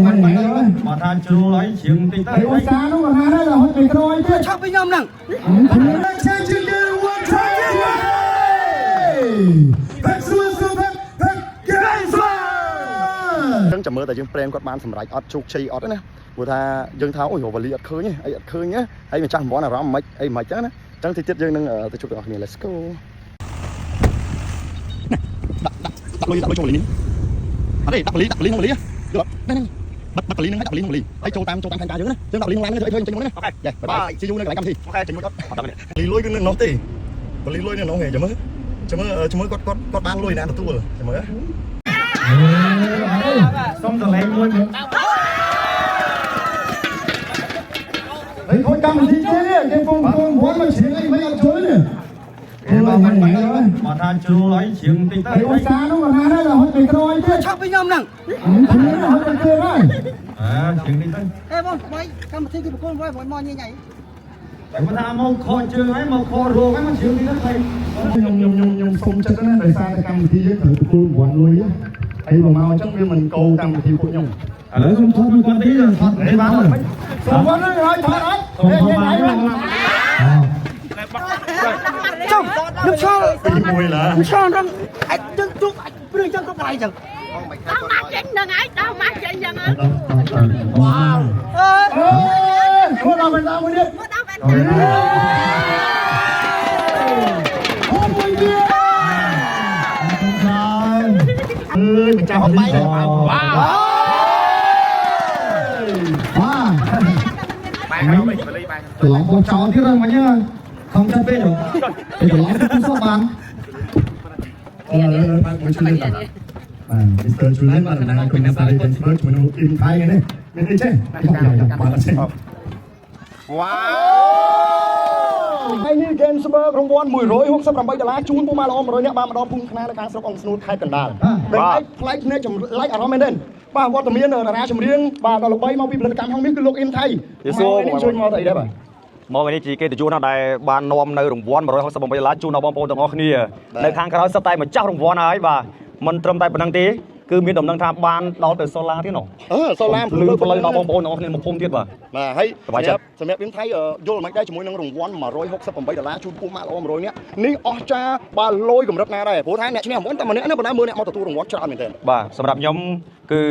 បាច់បាច់ មកថាជ្រុលហើយជ្រៀងតិចទៅ ហើយឧស្សាហ៍នោះមកថាដែររហូតពីក្រោយទៀត ឆាប់ពីខ្ញុំហ្នឹង ឆាជាងវ៉ាឆាផឹកសួរសួរផឹកផឹកកែស្វា អញ្ចឹងចាំមើលតែយើងប្រេមគាត់បានសម្រេចអត់ជោគជ័យអត់ទេណាព្រោះថាយើងថាអូយវ៉ាលីអត់ឃើញទេអីអត់ឃើញទេហើយម្ចាស់រង្វាន់អារម្មណ៍មិនអីមិនអញ្ចឹងណាអញ្ចឹងតិចទៀតយើងនឹងទៅជួបទាំងអស់គ្នា Let's go ដាក់ដាក់ដាក់លុយដាក់លុយចូលវ៉ាលីនេះអត់ទេដាក់វ៉ាលីដាក់វ៉ាលីក្នុងវ៉ាលីយល់អត់នេះនេះបាត់បាត់វ៉ាលីហ្នឹងហើយដាក់វ៉ាលីក្នុងវ៉ាលីហើយចូលតាមចូលតាមផែនការយើងណាយើងដាក់វ៉ាលីក្នុងឡានហ្នឹងធ្វើអីធ្វើចេញមុនណា OK bye bye see you នៅកន្លែងកម្មវិធី OK ចេញមុនអត់អត់ដឹងទេលីលុយគឺនៅនោះទេវ៉ាលីលុយនៅនោះទេចាំមើលចាំមើលចាំមើលគាត់គាត់គាត់បានលុយណាទទួលចាំមើល សុំតលេងមួយមើល ហើយខូចកម្មវិធីទេគេពងពងវត្តមកជ្រៀងអីមិនអត់ជួយនេះ គេមកបាច់បាច់មកថាជ្រុលហើយជ្រៀងតិចទៅ ហើយឧស្សាហ៍នោះមកថាដែររហូតពីក្រោយទៀត ឆាប់ពីខ្ញុំហ្នឹង រហូតពីក្រោយហើយ អើជ្រៀងតិចទៅ អេបងថ្មីកម្មវិធីគឺប្រគល់ไว้មកញ៉ៃញ៉ៃ តែគាត់ថាមកខកជើងហើយមកខករោងហើយមកជ្រៀងតិចទៅហើយ ខ្ញុំខ្ញុំខ្ញុំខ្ញុំសុំចិត្តណាដោយសារតែកម្មវិធីយើងត្រូវទទួលរង្វាន់លុយហើយបើមកអញ្ចឹងវាមិនកោកម្មវិធីពួកខ្ញុំ ឥឡូវសុំថតមួយគាត់តិចថតទេបានទេ សុំវត្តហ្នឹងឲ្យថតអត់ សុំថតបានទេ ចុំខ្ញុំឆ្លល់ ទីមួយឡា ខ្ញុំឆ្លល់រងអាចចឹងជុកអាចព្រឿចឹងគ្រប់កន្លែងចឹង ដល់មកចេញនឹងឯងដល់មកចេញយ៉ាងហ្នឹង វ៉ាវ អើ អេមកដល់មកដល់មួយទៀត មកដល់បានតា អូមួយទៀត អើយម្ចាស់ហប់បាយ វ៉ាវបាទច្រឡំបោះចោលទៀតហ្នឹងមិញហ្នឹង ខំចិត្តពេកហ៎ ទៅច្រឡំទៅសោះបាន អឺបាទមួយជួយបាទ Mr. Julian បាទតំណាងគុណសារី Transfer ជាមួយនឹងអ៊ីនថៃនេះមានអីចេះបាទអត់ចេះវ៉ាវថ្ងៃនេះ Gamesberg រង្វាន់168ដុល្លារជូនពូម៉ាល្អ100នាក់បានមកដល់ភូមិខ្នានៅខាងស្រុកអង្គស្នួលខេត្តកណ្ដាលដែលប្លែកភ្នែកចម្លែកអារម្មណ៍មែនទេបាទវត្តមានតារាចម្រៀងបាទដល់ល្បីមកពីផលិតកម្មហងមាសគឺលោកអ៊ីនថៃនេះជួយមកទៅអីដែរបាទ មកថ្ងៃនេះជាកិត្តិយសណាស់ដែលបាននាំនៅរង្វាន់168ដុល្លារជូនដល់បងប្អូនទាំងអស់គ្នានៅខាងក្រោយសុទ្ធតែម្ចាស់រង្វាន់ហើយបាទមិនត្រឹមតែប៉ុណ្្នឹងទេគឺមានដំណឹងថាបានដល់ទៅសូឡាទៀតណោះ អឺសូឡា ភ្លឺផ្លូវដល់បងប្អូនទាំងអស់គ្នាមកភូមិទៀតបាទ បាទហើយ សប្បាយចិត្ត សម្រាប់វិញថៃយល់មិនដែរជាមួយនឹងរង្វាន់168ដុល្លារជូនពូម៉ាក់ល្អ100នាក់នេះអស់ចាបាទលយកម្រិតណាដែរព្រោះថាអ្នកឈ្នះរង្វាន់តែម្នាក់ណាប៉ុន្តែមើលអ្នកមកទទួលរង្វាន់ច្រើនមែនទែន បាទសម្រាប់ខ្ញុំគឺ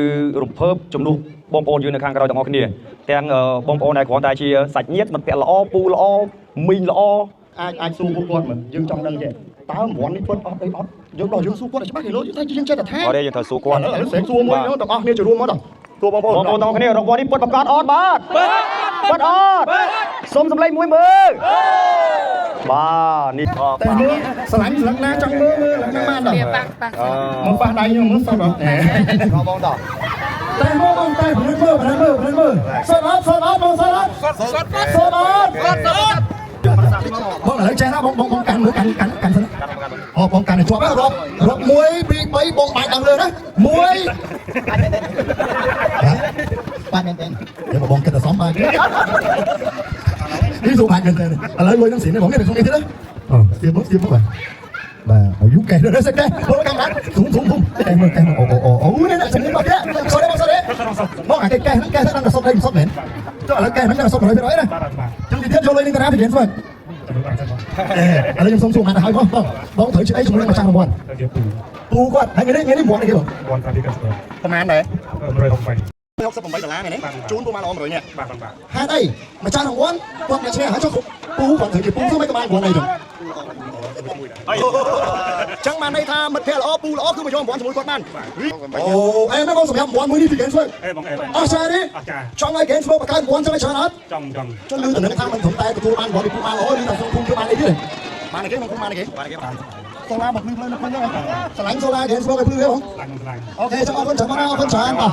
រំភើបជំនួសបងប្អូនយើងនៅខាងក្រោយទាំងអស់គ្នាទាំងបងប្អូនដែលគ្រាន់តែជាសាច់ញាតិមិត្តភក្តិល្អពូល្អមីងល្អ អាចអាចសួរពួកគាត់មើលយើងចង់ដឹងចេះតើរង្វាន់នេះពិតអត់អីអត់យើងដល់យើងសួរគាត់ឲ្យច្បាស់គេលោយើងថាយើងចេះតែថា អត់ទេយើងត្រូវសួរគាត់ ឥឡូវស្រែកសួរមួយហ្នឹងទាំងអស់គ្នាចូលរួមមកដល់សួរបងប្អូន បងប្អូនទាំងអស់គ្នារង្វាន់នេះពិតប្រាកដអត់បាទពិតពិតអត់សូមសម្លេងមួយមើលបាទនេះ តែមើលស្រឡាញ់ស្លឹកណាចង់មើលមើលស្លឹកណាបានដល់មកប៉ះដៃខ្ញុំមើលសតអត់បងត តែមកបងតែព្រឹកមើលព្រឹកមើលព្រឹកមើលសតអត់សតអត់បងសតអត់សតសតសតអត់ បងឥឡូវចេះណាបងបងបងកាន់មើលកាន់កាន់កាន់សិនអូបងកាន់ឲ្យជាប់ណារាប់រាប់1 2 3បងបាច់ដល់លើណា1បាទមែនទេបងគិតតែសមបាទនេះសូបាច់មែនទេឥឡូវលុយនឹងស្រីនេះបងនេះក្នុងនេះទៀតណាអូស្ទៀបមកស្ទៀបមកបាទបាទអាយុកែដល់សិកែបងកាំបានធុំធុំធុំតែមើលកែអូអូអូនេះនេះស្រីមកទៀតសរបងសរបងអាកែកែហ្នឹងកែហ្នឹងដល់សុតហើយសុតមែនចុះឥឡូវកែហ្នឹងដល់សុត100%ណាចឹងទីទៀតយកលុយនេះតារាពីគេស្មើ ឥឡូវខ្ញុំសុំសួរម៉ាត់ឲ្យបងបងបងត្រូវជិះអីជាមួយនឹងម្ចាស់រង្វាន់ពូគាត់ហើយថ្ងៃនេះថ្ងៃនេះរង្វាន់អីគេបង រង្វាន់តាពីកសិករ ប្រហែលដែរ 168 68ដុល្លារថ្ងៃនេះជូនពូម៉ាល្អ100នាក់ បាទបាទបាទ ហេតុអីម្ចាស់រង្វាន់គាត់អ្នកឈ្នះហើយចុះពូគាត់ត្រូវជាពូសុំឲ្យក្បាលរង្វាន់អីចឹងចឹងបានន័យថាមិត្តភក្តិល្អពូល្អគឺមកយករង្វាន់ជាមួយគាត់បានអូអេមែនបងសម្រាប់រង្វាន់មួយនេះពី Gainsbourg អេបងអេបង អស់ចាទេ អស់ចា ចង់ឲ្យ Gainsbourg បង្កើតរង្វាន់ចឹងឲ្យច្រើនអត់ ចង់ចង់ ចុះលឺតំណែងថាមិនត្រឹមតែទទួលបានរង្វាន់ពីពូម៉ាល្អឬតែក្នុងភូមិគឺបានអីទៀតបានអីគេក្នុងភូមិបានអីគេបានគេសូឡាមកភ្លឺផ្លូវនៅពេញហ្នឹងស្រឡាញ់សូឡា Gainsbourg ឲ្យភ្លឺទេបង ឡើងឡើង OK ចាំអរគុណច្រើនបងអរគុណច្រើនបាទ